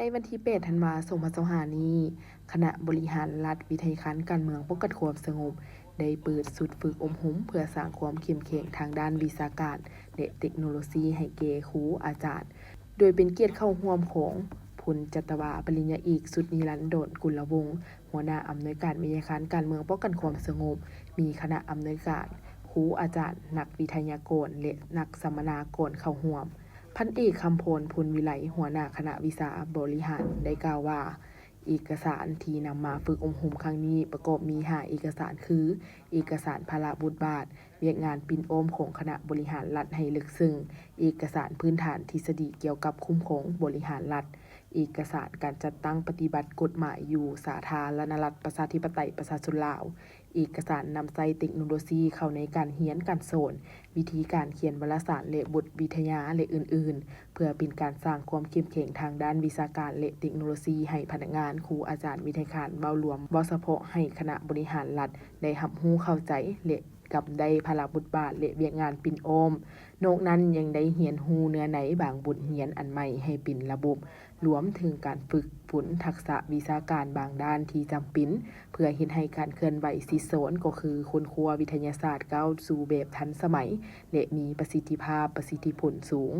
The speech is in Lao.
ໃນວັນທີແປດ ທັນວາ ສອງພັນຊາວຫ້ານີ້, ຄະນະບໍລິຫານລັດ ວິທະຍາຄານການເມືອງປ້ອງກັນຄວາມສະຫງົບ ໄດ້ເປີດຊຸດຝຶກອົບຮົມເພື່ອສ້າງຄວາມເຂັ້ມແຂງທາງດ້ານວິຊາການ ແລະ ເຕັກໂນໂລຊີໃຫ້ແກ່ຄູອາຈານ, ໂດຍເປັນກຽດເຂົ້າຮ່ວມຂອງ ພົນຈັດຕະວາ ປະລິນຍາເອກ ສຸດນິລັນດອນ ກຸນລະວົງ ຫົວໜ້າອຳນວຍການວິທະຍາຄານການເມືອງປ້ອງກັນຄວາມສະຫງົບ, ມີຄະນະອຳນວຍການ, ຄູອາຈານ, ນັກວິທະຍາກອນ ແລະ ນັກສຳມະນາກອນເຂົ້າຮ່ວມ. ພັນເອກ ຄຳພອນ ພົນວິໄລ ຫົວໜ້າຄະນະວິຊາບໍລິຫານ ໄດ້ກ່າວວ່າ, ເອກະສານທີ່ນຳມາຝຶກອົບຮົມຄັ້ງນີ້ປະກອບມີຫ້າເອກະສານຄື ເອກະສານພາລະບົດບາດ, ວຽກງານປິ່ນອ້ອມຂອງຄະນະບໍລິຫານລັດໃຫ້ເລິກເຊິ່ງ, ເອກະສານພື້ນຖານທິດສະດີກ່ຽວກັບຄຸ້ມຄອງບໍລິຫານລັດ, ເອກະສານການຈັດຕັ້ງປະຕິບັດກົດໝາຍຢູ່ສາທາລະນະລັດ ປະຊາທິປະໄຕ ປະຊາຊົນລາວ, ເອກະສານນຳໃຊ້ເຕັກໂນໂລຊີເຂົ້າໃນການຮຽນການສອນ, ວິທີການຂຽນວາລະສານ ແລະ ບົດວິທະຍາ ແລະ ອື່ນໆ, ເພື່ອເປັນການສ້າງຄວາມເຂັ້ມແຂງທາງດ້ານວິຊາການ ແລະ ເຕັກໂນໂລຊີໃຫ້ພະນັກງານ, ຄູ, ອາຈານ, ວິທະຍາຄານເວົ້າລວມ, ເວົ້າສະເພາະໃຫ້ຄະນະບໍລິຫານລັດໄດ້ຮັບຮູ້ເຂົ້າໃຈ ແລະ ກຳໄດ້ພາລະບົດບາດ ແລະ ວຽກງານປິ່ນອ້ອມ. ນອກນັ້ນຍັງໄດ້ຮຽນຮູ້ເນື້ອໃນບາງບົດຮຽນອັນໃໝ່ໃຫ້ເປັນລະບົບ, ລວມເຖິງການຝຶກຝົນທັກສະວິຊາການບາງດ້ານທີ່ຈຳເປັນ ເພື່ອເຮັດໃຫ້ການເຄື່ອນໄຫວສິດສອນ ກໍຄືຄົ້ນຄວ້າວິທະຍາສາດກ້າວສູ່ແບບທັນສະໄໝ ແລະ ມີປະສິດທິພາບ, ປະສິດທິຜົນສູງ.